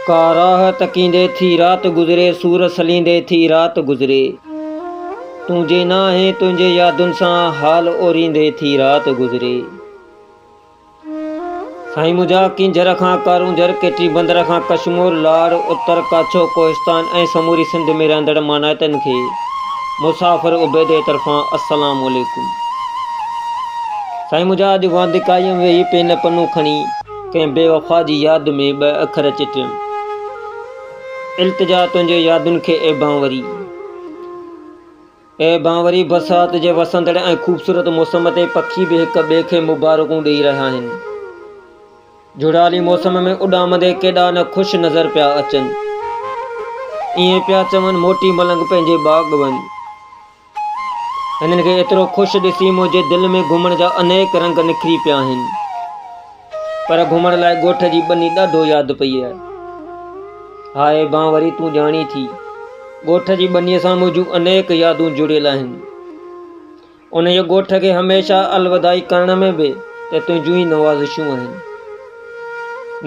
ڪا راهه تڪيندي ٿي رات گذري سور سليندي ٿي رات گذري تون جي ناهين تنهنجي يادن سان حال اوريندي ٿي رات گذري سائين منهنجا ڪينجهر کان ڪارونجهر ڪيٽي بندر کان ڪشمور لاڙ اتر ڪاڇو ڪوهستان ۽ سموري سنڌ ۾ رهندڙ مانائتن کي مسافر عبيدي طرفان السلام عليڪم سائين منهنجا اڄ واندڪائيء ۾ ويهي پين پنو کڻي ڪنهن بي وفا جي ياد ۾ ٻه اکر چٽيم. التجا تنهنجي يادن کي اي بانوري. اي بانوري برسات جي وسندڙ ۽ خوبصورت موسم تي پکي به هڪ ٻئي کي مبارڪون ڏئي رهيا آهن. جهڙالي موسم ۾ اڏامندي ڪيڏا نه خوش نظر پيا اچن. ائين پيا چون موٽي ملنگ پنهنجي باغ وڃ. هنن کي ايترو خوش ڏسي منهنجي دل ۾ گهمڻ جا انيڪ رنگ نکري پيا آهن. پر گهمڻ لاء ڳوٺ جي ٻني ڏاڍو ياد پئي آئي. هاء بانوري تون ڄاڻين ٿي، ڳوٺ جي ٻنيء سان منهنجون انيڪ يادون جڙيل آهن. انهيء ڳوٺ کي هميشه الوداعي ڪرڻ ۾ به ته تنهنجون ئي نوازشون آهن.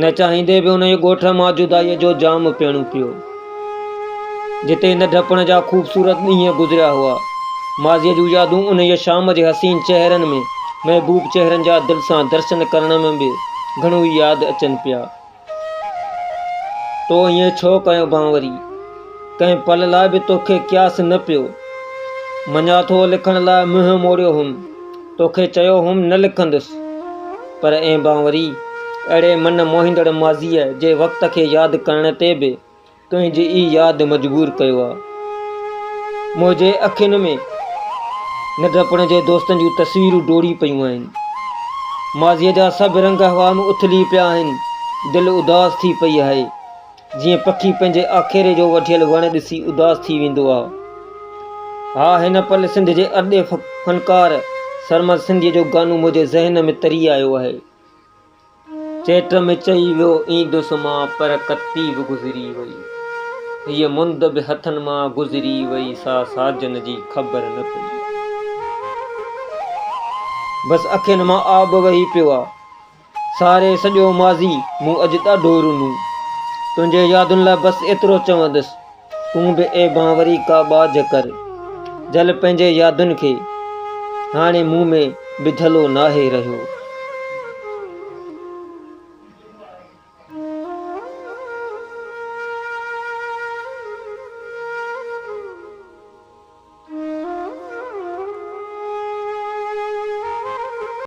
نه چاهيندي به انهيء ڳوٺ مان جدائيء جو جام پيئڻو پيو. جتي ننڍپڻ جا خوبصورت ڏينهن گذريا هئا. ماضيء جون يادون انهيء شام جي حسين چهرن ۾ محبوب چهرن جا دل سان درشن ڪرڻ ۾ به گهڻو ئي ياد اچن پيا. تو ائين ڇو ڪيو بانوري؟ ڪنهن پل لاء به توکي قياس نه پيو. مڃان ٿو لکڻ لاء منهن موڙيو هئم. توکي چيو هئم نه لکندس. پر اي بانوري! اهڙي من موهيندڙ ماضيء جي وقت کي ياد ڪرڻ تي به تنهنجي ئي ياد مجبور ڪيو آ. منهنجي اکين ۾ ننڍپڻ جي دوستن جون تصويرون ڊوڙي پيون آهن. ماضيء جا سڀ رنگ هوا ۾ اٿلي پيا آهن. دل اداس ٿي پئي آهي. جيئن پکي پنهنجي آکيري جو وڍيل وڻ ڏسي اداس ٿي ويندو آ. ها هن پل سنڌ جي ارڏي فنڪار سرمد سنڌيء جو گانو منهنجي ذهن ۾ تري آيو آهي. چيٽ ۾ چئي ويو ايندس مان پر ڪتي به گذري وئي. هيء مند به هٿن مان گذري وئي سا ساجن جي خبر نه پئي. بس اکين مان آب وهي پيو آ. ساري سڄو ماضي مون اڄ ڏاڍو رنو. تنهنجي يادن لاء بس ايترو چوندس تون به اي بانوري ڪا ٻاجهه ڪر. جهل پنهنجي يادن کي. هاڻي مون ۾ به جهلو ناهي رهيو.